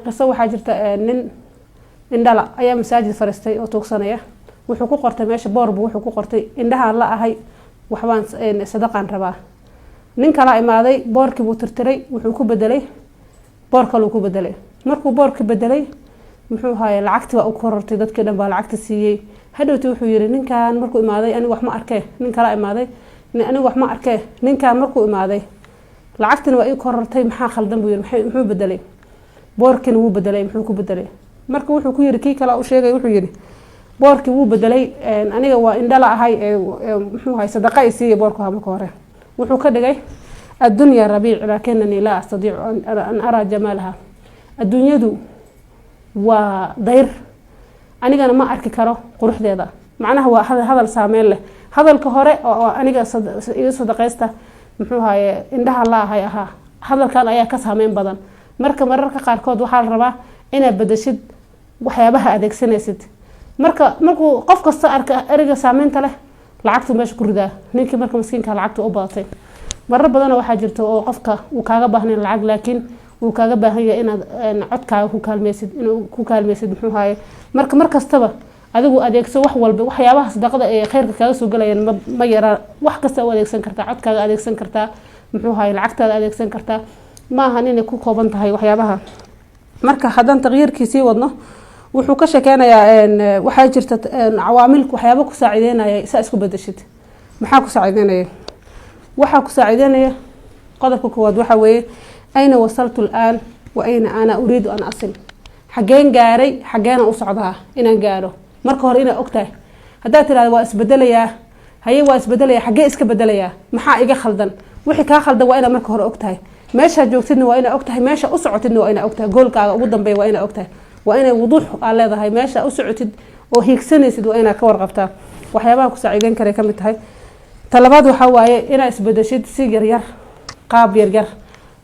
Qiso waxaa jirta, nin indhala ayaa masaajid fariistay oo tuugsanaya. Wuxuu ku qortay meesha boorbu, wuxuu ku qortay: "Indhahaan la ahay, waxbaan sadaqaan rabaa." Nin kalaa imaaday, boorkii buu tirtiray, wuxuu ku bedelay boor kaluu ku bedelay. Markuu boorki bedelay, muxuu ahaye, lacagti baa u korortay, dadkii dhan baa lacagta siiyey. Hadhowti wuxuu yihi: "Ninkan markuu imaaday anigu wax ma arkee, nin kalaa imaaday, anigu wax ma arkee, ninkan markuu imaaday lacagtina waa ii korortay, maxaa khaldan?" buu yihi. "Muxuu bedelay? Boorkina wuu bedelay, muxuu ku bedelay?" Marka wuxuu ku yihi, kii kale u sheegay, wuxuu yihi: "Boorkii wuu bedelay, aniga waa indhala ahay, muxuu ahay, sadaqa i siiya boorku ahaa marka hore. Wuxuu ka dhigay: 'Addunya rabiic, laakinanii laa astadiicu an araa jamaalaha.' Adduunyadu waa dayr, anigana ma arki karo quruxdeeda." Macnaha waa hadal saameyn leh. Hadalka hore oo "aniga iga sadaqaysta, muxuu ahaye, indhaha la ahay" ahaa, hadalkan ayaa ka saameyn badan. Marka mararka qaarkood waxaa la rabaa inaad bedeshid waxyaabaha adeegsanaysid. Marka markuu qof kasta arka ereyga saameynta leh, lacagtu meesha ku ridaa. Ninkii marka maskiinka lacagta u badatay. Marar badanoo waxaa jirta oo qofka uu kaaga baahnayn lacag, laakiin uu kaaga baahan yahay inaad codkaaga ku kaalmeysid, inuu ku kaalmeysid, muxuu ahaye. Marka mar kastaba adigu adeegso wax walba. Waxyaabaha sadaqada ee khayrka kaaga soo galayaan ma yaraa. Wax kasta u adeegsan kartaa, codkaaga adeegsan kartaa, muxuu ahaye, lacagtaada adeegsan kartaa. Ma ahan inay ku kooban tahay waxyaabaha. Marka haddaan taqyiirkii sii wadno, wuxuu ka sheekeynayaa, waxaa jirta cawaamil, waxyaaba ku saacideynaya saa isku bedeshid. Maxaa ku saacideynaya? Waxaa ku saacideynaya, qodobka koowaad waxaa weeye: ayna wasaltu al-aan wa ayna ana uriidu an asil? Xageen gaaray? Xageena u socdaa inaan gaaro? Marka hore inaad ogtahay. Haddaad tirahda "waa isbedelayaa", haye, waa isbedelaya, xaggee iska bedelayaa? Maxaa iga khaldan? Wixii kaa khaldan waa inaad marka hore ogtahay. Meeshaa joogtidna waa inaa ogtahay, meesha u socotidna waa inaa ogtahay, goalkaaga ugu dambeeya waa inaa ogtahay. Waa inay wuduux aa leedahay meesha u socotid oo hiigsanaysid, waa inaad ka warqabtaa. Waxyaabaha ku saaciideyn karay kamid tahay. Talabaad waxaa waaye inaad isbedeshid si yaryar, qaab yaryar.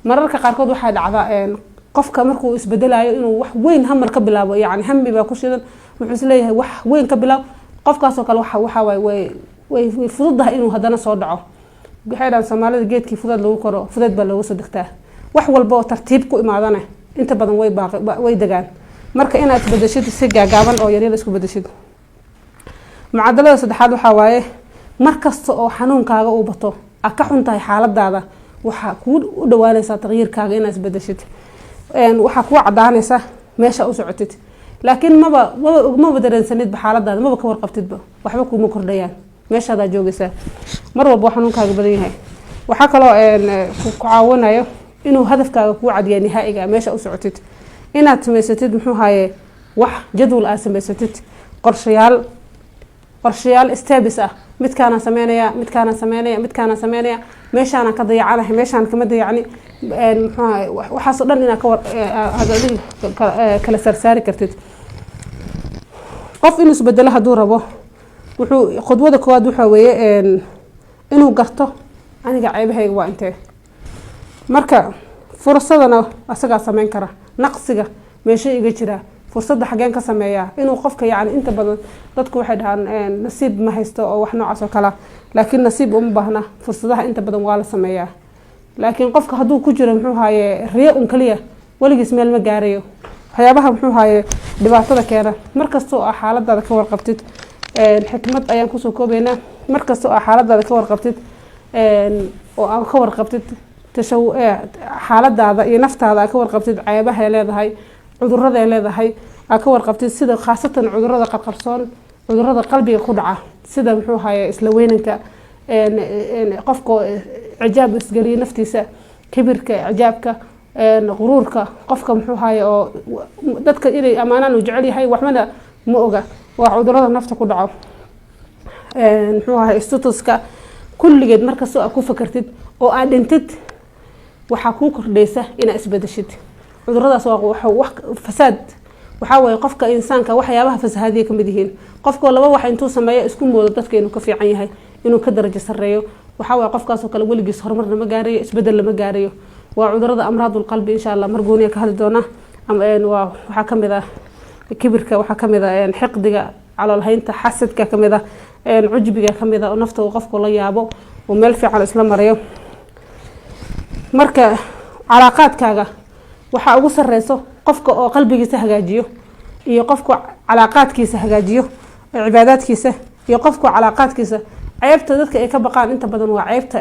Mararka qaarkood waxaa dhacda qofka markuu isbedelayo inuu wax weyn hamar ka bilaabo. Yani hami baa ku shidan, wuxuu isleeyahay wax weyn ka bilaab. Qofkaasoo kale waxa waaye way fududahay inuu haddana soo dhaco. Waxay dhahan Soomaalida: "Geedkii fudeed lagu koro, fudeed baa looga soo degtaa." Wax walba oo tartiib ku imaadana inta badan way baaqi, way degaan. Marka inaad isbedeshid si gaagaaban oo yaryar isku bedeshid. Mucadalada saddexaad waxaa waaye: mar kasta oo xanuunkaaga uu bato, aad ka xun tahay xaaladaada, waxaa kuu u dhawaanaysaa taqyiirkaaga inaad isbedeshid. Waxaa kuu cadaanaysa meesha u socotid. Laakiin maba dareensanidba xaaladaada, maba ka warqabtidba, waxba kuuma kordhayaan, meeshaadaa joogaysaa mar walba oo xanuunkaaga badan yahay. Waxaa kaloo ku caawinayo inuu hadafkaaga kuu cadiya, nihaa'iga meesha u socotid, inaad samaysatid, muxuu haye, wax jadwal aad samaysatid, qorshayaal steps ah. Midkaanaan sameynaya, midkaanaan sameynaya, midkaanaan sameynaya, meeshaanaan ka dayacanahay, meeshaan kama dayacni, muxuu, waxaasoo dhan inaad kawar aad adiga kala saarsaari kartid. Qof inuu isbedelo hadduu rabo, wuxuu khudwada koowaad waxaa weeye inuu garto: aniga ceebahayga waa intee? Marka fursadana asagaa sameyn kara. Naqsiga meesha iga jiraa, fursadda xageen ka sameeyaa? Inuu qofka, yacni, inta badan dadku waxay dhahaan nasiib ma haysto oo wax noocaas oo kalea, laakiin nasiib uma baahna. Fursadaha inta badan waa la sameeyaa. Laakiin qofka hadduu ku jiro, muxuu haye, riyo un kaliya, weligiis meel ma gaarayo. Waxyaabaha, muxuu haye, dhibaatada keena, markasta oo aa xaaladaada ka warqabtid, xikmad ayaan kusoo koobeynaa. Markasta oo aa xaaladaada ka warqabtid oo aa ka warqabtid tashaw xaaladaada iyo naftaada, aa ka warqabtid ceebahay leedahay, cuduraday leedahay, aa ka warqabtid, sida khaasatan cudurada qarqarsoon, cudurada qalbiga ku dhaca, sida, muxuu ahaye, isla weynanka, qofka cijaab isgeliya naftiisa, kibirka, cijaabka, quruurka, qofka, muxuu ahaye, oo dadka inay ammaanaan uu jecel yahay, waxbana ma oga, waa cudurada nafta ku dhaco, muxuu ahaye, statuska kulligeed. Markastoo aad ku fakartid oo aad dhintid, waxaa kuu kordhaysa inaad isbedeshid. Cuduradaas waa wax fasaad. Waxaa waye qofka insaanka waxyaabaha fasahaadiya kamid yihiin qofkoo laba wax intuu sameeyo isku moodo dadka inuu ka fiican yahay, inuu ka darajo sareeyo. Waxaa waye qofkaasoo kale weligiis horumar lama gaarayo, isbedel lama gaarayo. Waa cudurada amraadul qalbi. Insha Allah mar gooniya ka hadli doona. Waa waxaa kamid ah kibirka, waxaa kamid ah xiqdiga, caloolhaynta, xasadka kamid ah, cujbiga kamid ah, oo nafta uu qofku la yaabo, uu meel fiican isla marayo. Marka calaaqaadkaaga waxaa ugu sareyso Qofka oo qalbigiisa hagaajiyo iyo qofku calaaqaadkiisa hagaajiyo, cibaadaadkiisa iyo qofku calaaqaadkiisa. Ceebta dadka ay ka baqaan inta badan waa ceebta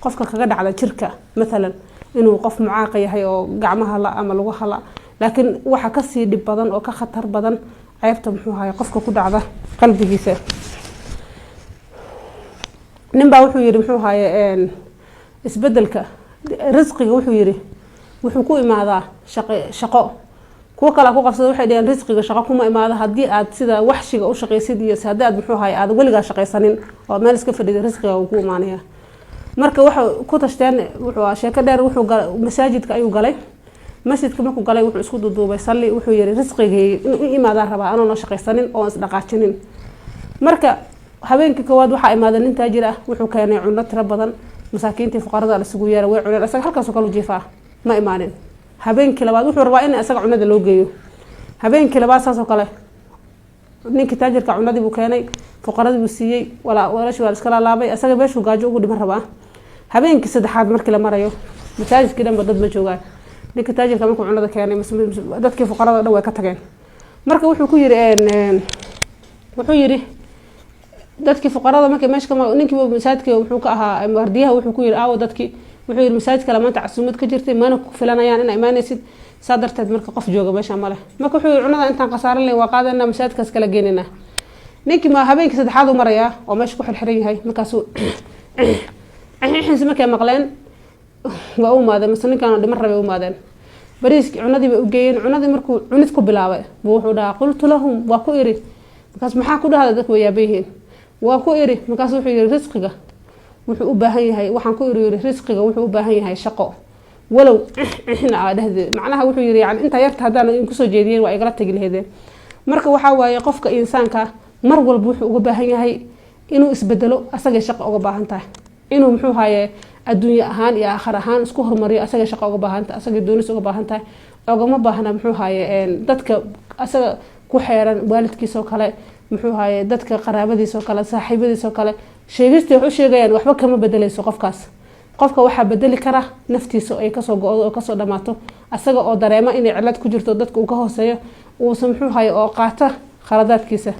qofka kaga dhacda jirka, mathalan inuu qof mucaaqa yahay oo gacmaha la ama lugaha la. Laakiin waxa kasii dhib badan oo ka khatar badan ceebta, muxuu ahaye, qofka ku dhacda qalbigiisa. Nin baa wuxuu yihi, muxuu ahaye, isbedelka risqiga, wuxuu yihi, wuxuu ku imaadaa shaqo. Kuwo kalea ku qabsada, waxay dhaheen: "Risqiga shaqo kuma imaado. Haddii aad sida waxshiga u shaqaysid iyo haddii aad, muxuu ahaye, aad weligaa shaqaysanin oo meel iska fadhida, risqiga wuu ku imaanaya." Marka waxay ku tashteen, wuxuu ahaa sheeko dheer, wuxuu masaajidka ayuu galay. Masjidka markuu galay, wuxuu isku duduubay salli. Wuxuu yihi: "Risqigii inuu i imaadaan rabaa anoona shaqaysanin oon isdhaqaajinin." Marka habeenkii koowaad waxaa imaaday nin taajir ah. Wuxuu keenay cunno tiro badan. Masaakiintii fuqarada la isugu yeera, way cuneen. Isaga halkaasoo kale u jiifaa, ma imaanin. Habeenkii labaad wuxuu rabaa in isaga cunada loo geeyo. Habeenkii labaad saasoo kale ninkii taajirka cunadii buu keenay, fuqaradii buu siiyey, walashii waa la iska laalaabay. Isaga meeshuu gaajo ugu dhiman rabaa. Habeenkii saddexaad markii la marayo, masaajidkii dhanba dad ma joogaan. Ninkii taajirka markuu cunada keenay, dadkii fuqarada dhan way ka tageen. Marka wuxuu ku yiri, wuxuu yidhi dadkii fuqarada markay meesha ka, ninkii masaajidka wuxuu ka ahaa waardiyaha, wuxuu ku yidhi: "Aawo dadkii?" Wuxuu yidhi: "Masaajid kale maanta casuumad ka jirtay, mana ku filanayaan inaa imaanaysid, saa darteed marka qof jooga meesha male." Marka wuxuu yidhi: "Cunada intaan khasaaran lahayn waa qaadanaa, masaajidkaas kala geeninaa." Ninkii ma habeenkii saddexaad u marayaa oo meesha ku xirxiran yahay. Markaasuu xiis markay maqleen waa u imaadeen, mise ninkaan dhiman rabay u imaadeen. Bariiskii, cunadii bay u geeyeen. Cunadii markuu cunid ku bilaabay buu wuxuu dhahaa: "Qultu lahum, waa ku iri." Markaas: "Maxaa ku dhahda?" Dadka way yaaban yihiin. "Waa ku iri." Markaas wuxuu yihi: "Risqiga wuxuu u baahan yahay, waxaan ku iri," yiri, "risqiga wuxuu u baahan yahay shaqo, walow ixna aa dhehdeed." Macnaha wuxuu yihi, yani intaa yarta haddaan idinku soo jeediyeen, waa igala tagi laheedeen. Marka waxaa waaye, qofka insaanka mar walba wuxuu uga baahan yahay inuu isbedelo, asagay shaqo uga baahan tahay. Inuu, muxuu haye, adduunye ahaan iyo aakhar ahaan isku horumariyo, asagay shaqo uga baahan tahay, asagay doonis uga baahan tahay. Ogama baahna, muxuu haye, dadka asaga ku xeeran, waalidkiisoo kale, muxuu haye, dadka qaraabadiisoo kale, saaxiibadiisoo kale, sheegistii wax u sheegayaan waxba kama bedeleyso qofkaas. Qofka waxaa bedeli kara naftiisa ay kasoo go-do oo kasoo dhamaato, asaga oo dareemo inay cilad ku jirto, dadka uu ka hooseeyo, uusan, muxuu haye, oo qaata khaladaadkiisa.